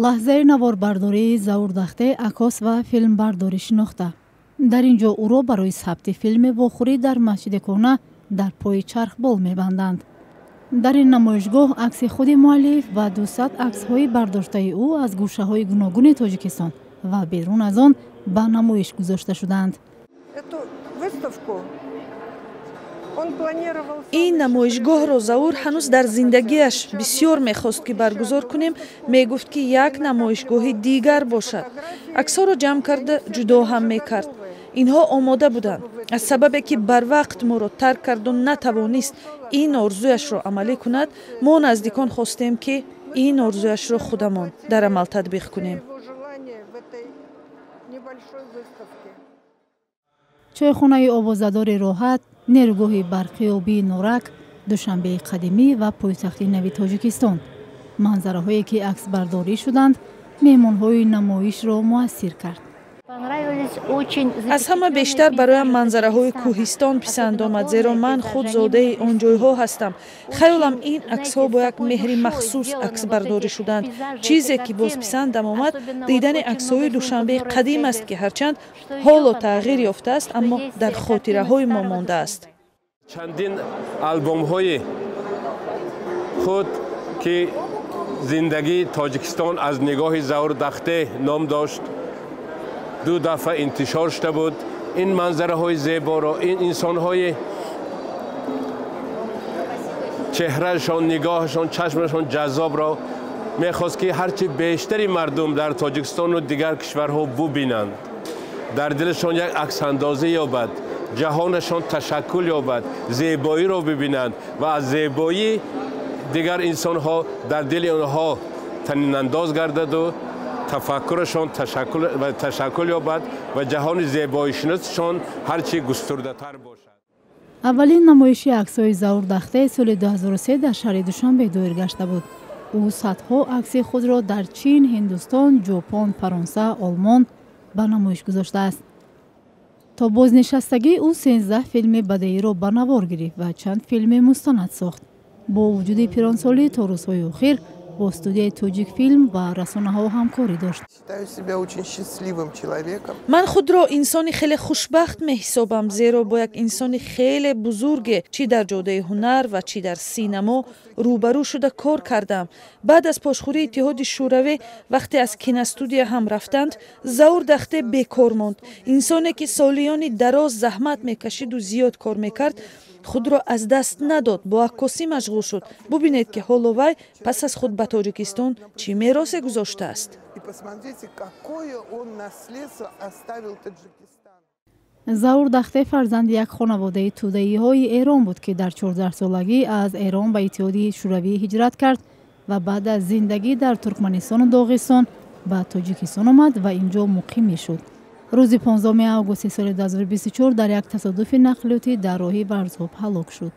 Лаҳзаи наворбардории Заур Дахте, аккос ва филмбардорӣ шинохта. Дар ин ҷо ӯро барои сабти филми вохӯрӣ дар масҷиди кӯҳна дар пои чархбол мебанданд. Дар ин намоишгоҳ акси худи муаллиф ва 200 аксҳои бардоштаи ӯ аз гӯшаҳои гуногуни Тоҷикистон ва берун аз он ба намоиш гузошта шудаанд. Ин намоишгоҳро Заур ҳанӯз дар зиндагиаш бисёр мехост, ки баргузор кунем. Мегуфт, ки як намоишгоҳи дигар бошад. Аксҳоро ҷамъ карда, ҷудо ҳам мекард. Инҳо омода буданд. Аз сабабе ки барвақт моро тарк карду натавонист ин орзуяшро амалӣ кунад, мо наздикон хостем, ки ин орзуяшро худамон дар амал татбиқ кунем. Чойхонаи овозадори Роҳат, нерӯгоҳи барқиобии Норак, Душанбеи қадимӣ ва пойтахти нави Тоҷикистон. Манзараҳое ки аксбардорӣ шуданд, меҳмонҳои намоишро муассир кард. Аз ҳама бештар бароям манзараҳои кӯҳистон писанд омад, зеро ман худ зодаи он ҷойҳо ҳастам. Хаёлам, ин аксҳо бо як меҳри махсус аксбардорӣ шуданд. Чизе ки боз писандам омад, дидани аксҳои Душанбеи қадим аст, ки ҳарчанд ҳоло тағйир ёфтааст, аммо дар хотираҳои мо мондааст. Чандин албомҳои худ, ки «Зиндагии Тоҷикистон аз нигоҳи Заур Дахте» ном дошт, ду дафъа интишор шуда буд. Ин манзараҳои зеборо, ин инсонҳои чеҳрашон, нигоҳашон, чашмашон ҷаззобро мехост, ки ҳарчи бештари мардум дар Тоҷикистону дигар кишварҳо бубинанд, дар дилашон як аксандозӣ ёбад, ҷаҳонашон ташаккул ёбад, зебоиро бибинанд ва аз зебоии дигар инсонҳо дар дили онҳо танинандоз гардаду тафаккурашон ташаккул ёбад ва ҷаҳони зебоишиносшон ҳарчи густурдатар бошад. Аввалин намоиши аксҳои Заур Дахте соли 2003 дар шаҳри Душанбе доир гашта буд. Ӯ садҳо акси худро дар Чин, Ҳиндустон, Ҷопон, Фаронса, Олмон ба намоиш гузоштааст. То бознишастагӣ ӯ 13 филми бадеиро ба навор гирифт ва чанд филми мустанад сохт. Бо вуҷуди пиронсолӣ то рӯзҳои охир бо студияи «Тоҷикфилм» ва расонаҳо ҳамкорӣ дошт. Ман худро инсони хеле хушбахт меҳисобам, зеро бо як инсони хеле бузурге, чӣ дар ҷодаи ҳунар ва чӣ дар синамо, рӯбарӯ шуда кор кардам. Баъд аз пошхӯрии Иттиҳоди Шӯравӣ, вақте аз киностудия ҳам рафтанд, Заур Дахте бекор монд. Инсоне ки солиёни дароз заҳмат мекашиду зиёд кор мекард, худро аз даст надод, бо аккосӣ машғул шуд. Бубинед, ки ҳоло вай пас аз худ ба Тоҷикистон чӣ меросе гузоштааст. Заур Дахте фарзанди як хонаводаи тӯдаиҳои Эрон буд, ки дар 14-солагӣ аз Эрон ба Иттиҳоди Шӯравӣ ҳиҷрат кард ва баъд аз зиндагӣ дар Туркманистону Доғистон ба Тоҷикистон омад ва ин ҷо муқим мешуд. Рӯзи 15 августи соли 2024 дар як тасодуфи нақлиётӣ дар роҳи Варзоб ҳалок шуд.